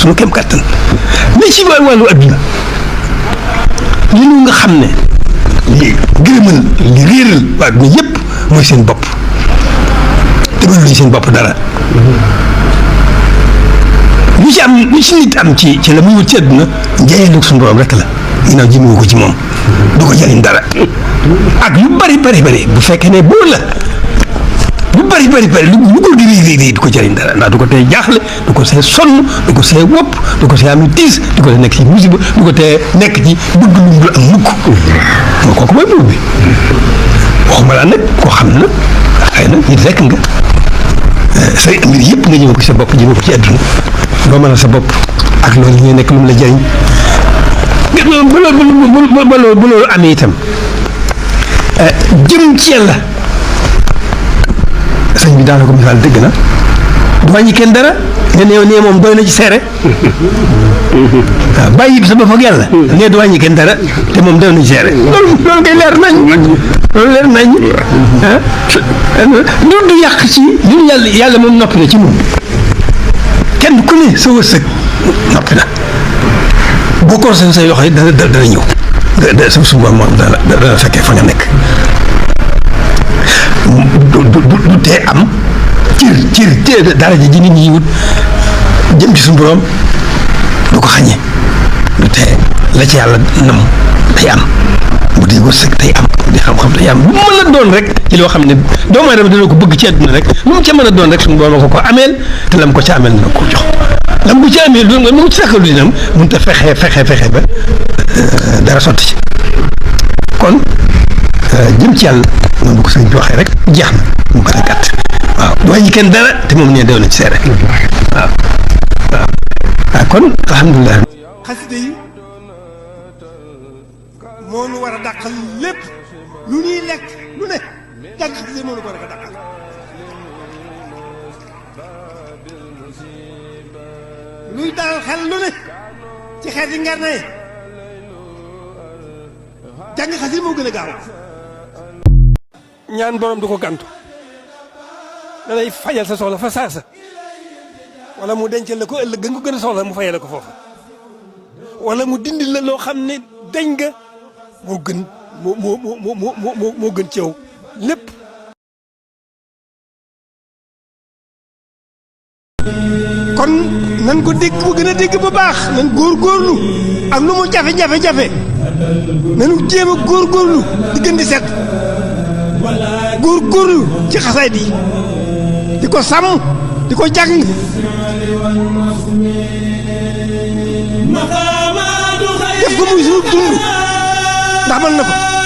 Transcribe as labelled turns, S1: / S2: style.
S1: suñu kem kàttan mais ci wàllu adduna li ñu nga xam ne li gërëmal li réeral waa adduna yëpp mooy seen bopp te mënuñu seen bopp dara lu ci nit am ci la muy wut ci adduna njaayeen ak suñu borom rek la ginnaaw ji mu ko ci moom du ko jëriñ dara ak lu bari bu fekkee ne boo la lu bari lu ko di réy du ko jëriñ dara ndax du ko tee jaaxle du ko see sonn du ko see wopp du ko see am tiis du ko see nekk ci musiba du ko tee nekk ci bëgg lu mu dul am mukk moo kooku mooy buur bi waxuma laa nag koo xam na xëy na nit rekk nga say mbir yëpp nga jëme ko sa bopp jëme ko ci àdduna loo mën a sa bopp ak loolu li ngay nekk lu mu la jëriñ ba loolu amee itam jëm ci yàlla sëñ bi daana ko misaal dëgg na du wàññi kenn dara ne nee moom doy na ci seere waaw bàyyi sa bopp ak yàlla ne du wàññi kenn dara te moom doy na ci seere loolu ngay leer nañ du yàq ci lu yàlla moom noppi na ci moom kenn ku ne sa wërsëg noppi na boo ko seen say loxo yi dana ñëw sa suba moom dana fekkee fa nga nekk du tee am cër daraja ji nit ñi wut jëm ci suñu borom du ko xañee du tee la ci yàlla nam day am bu dee wërsëg day am di xam-xam day am lu mu mën a doon rek ci loo xam ne doomu aadama dana ko bëgg ci àdduna rek lu mu ca mën a doon rek suñu borom ko ameel te lam ko ca ameel dina ko jox lam bu ci ameel loolu mu ci sàkkalu dinam mënut a fexe ba dara sotti ci kon jëm ci yàlla noonu ko sëñ bi waxee rek jeex na mu gën a gàtt waaw du wàññi kenn dara te moom nee dew na ci seere waaw kon alhamdulilah.
S2: xasida yi moo nu war a dàqal lépp lu ñuy lekk lu ne jàng xasida moo nu ko war a dàqal luy dalal xel lu ne ci xeeti ngar ne jàng xasida moo gën a gaaw ñaan borom du ko gàntu danay fajal sa soxla fa saasa wala mu dencal la ko ëllëg nga ko gën a soxla mu fayal la ko foofu wala mu dindi la loo xam ne dañ nga moo gën moo gën ci yow lépp. kon nan ko dégg bu gën a dégg bu baax nan góorgóorlu ak lu mu jafe-jafe nanu jéem a góorgóorlu di gën di set góorgóorlu ci xasaayid yi di ko sàmm di ko jàng def ko muy sunu dund ndax mën na ko